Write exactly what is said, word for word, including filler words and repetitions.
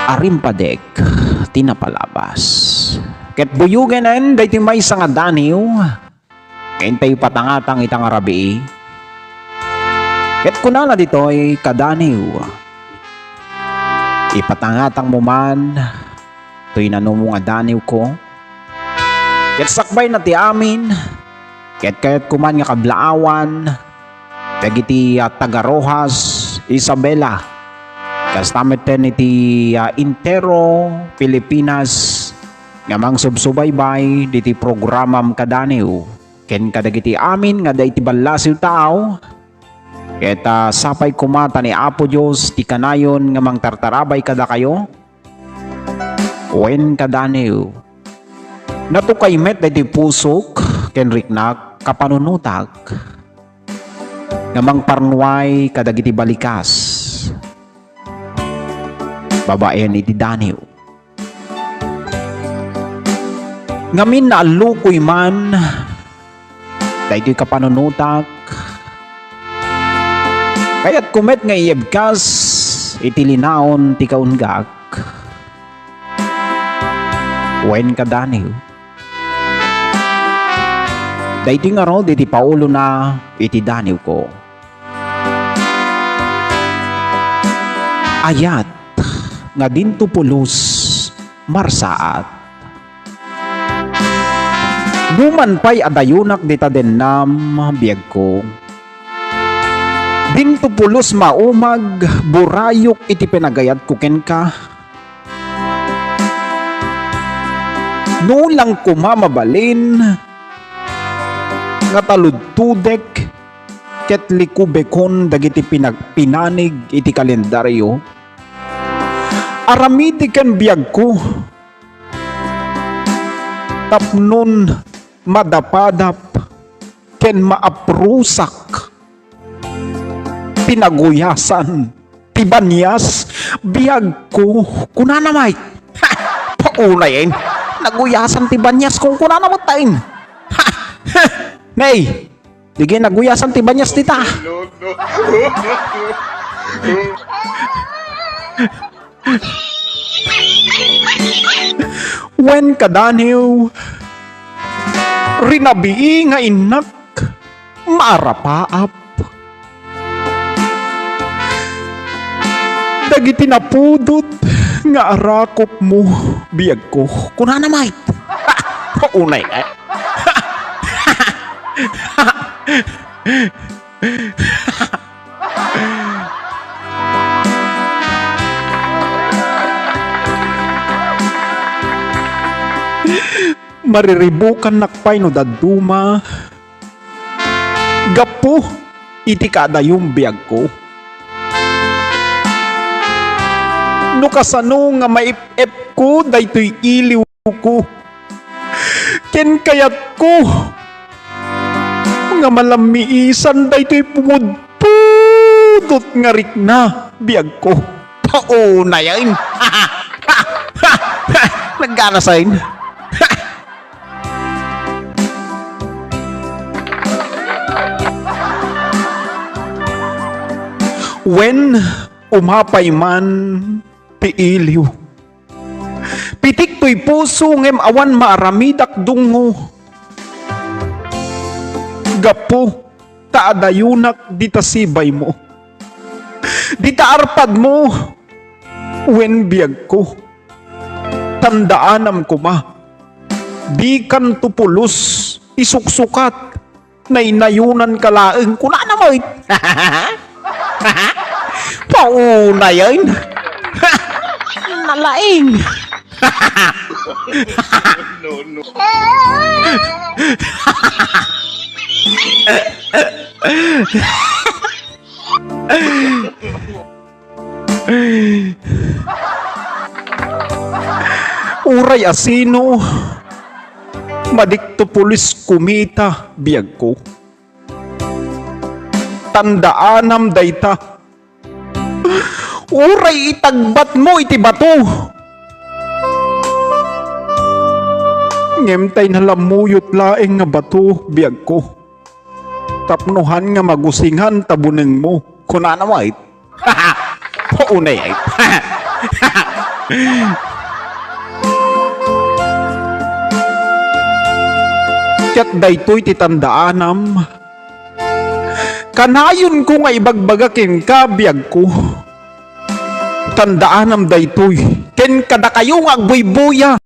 arimpadek ti napalabas. Ket buyogenen daytoy maysa nga daniw, ken ta ipatangatang ita nga rabii. Ket kunana ditoy kadaniw, ipatangatangmo man toy nanumo nga daniwko. Ket sakbayna ti amin, ket kayatko man nga kablaawan dagiti, ah, taga Roxas, Isabela, kasta metten iti, ah, entero Pilipinas nga mangsubsubaybay diti programam kadaniw, ken kadagiti amin nga adda iti ballasiw tao. Ket, ah, sapay koma ta ni Apo Dios ti kanayon nga mangtartarabay kadakayo. Wen kadaniw, natukay met daytoy pusok ken riknak kapanunotak nga mangparnuay kadagiti balikas babaen iti daniw. Ngamin naallukoy man daytoy kapanunotak, kayatko met nga iibkas iti linaon ti kaunggak. Wen kadaniw, daytoy ngarud iti paulona iti daniwko. Ayat nga dinto pulos marsaat. Numan pay adayonak dita dennam, biagko, dinto pulos maumag, burayok iti panagayatko kenka. No lang koma mabalin nga taludtodek ket likubekon dagiti pinagpinanig iti kalendario. Aramidek ken biagko tapnon madapadap ken maaprusak ti naguyasan ti banias, biagko, kunana met. Ha! Paunay, en. Naguyasan ti banias, kunkunana met, en. Ha! Ha! Nay, digi naguyasan ti banias dita. Wen kadaniw, rinabii nga innak maarapaap dagiti napudot nga arakopmo, biagko. Kunana met. Paunay, eh. Mariribukannak pay no dadduma gapu iti kaadayom, biagko. No kasano nga maip-epko daytoy iliwko, ken kayatko nga malammiisan daytoy pumudpudot nga rikna, biagko. Paunay, en. Nagganas, en. Wen, umapay man ti iliw. Pitik toy puso ngem awan maaramidak dungngo. Gapu ta adayonak dita sibaymo, dita arpadmo, wen biagko. Tandaanam koma, dikanto pulos isuksukat, naynayonanka laeng, kunana met. Paunay, en. Nalaing. Uray asino, madikto pulos kumita, biagko. Tandaanam dayta. Uray itagbatmo iti bato, ngem tay nalammuyot laeng nga bato, biagko. Tapno han nga magusingan ta bunengmo. Kunana met. Paunay, ay. Ket daytoy ti tandaanam. Kanayonko nga ibagbaga kenka, biagko. Tandaanam daytoy. Ken kadakayo nga agbuybuya.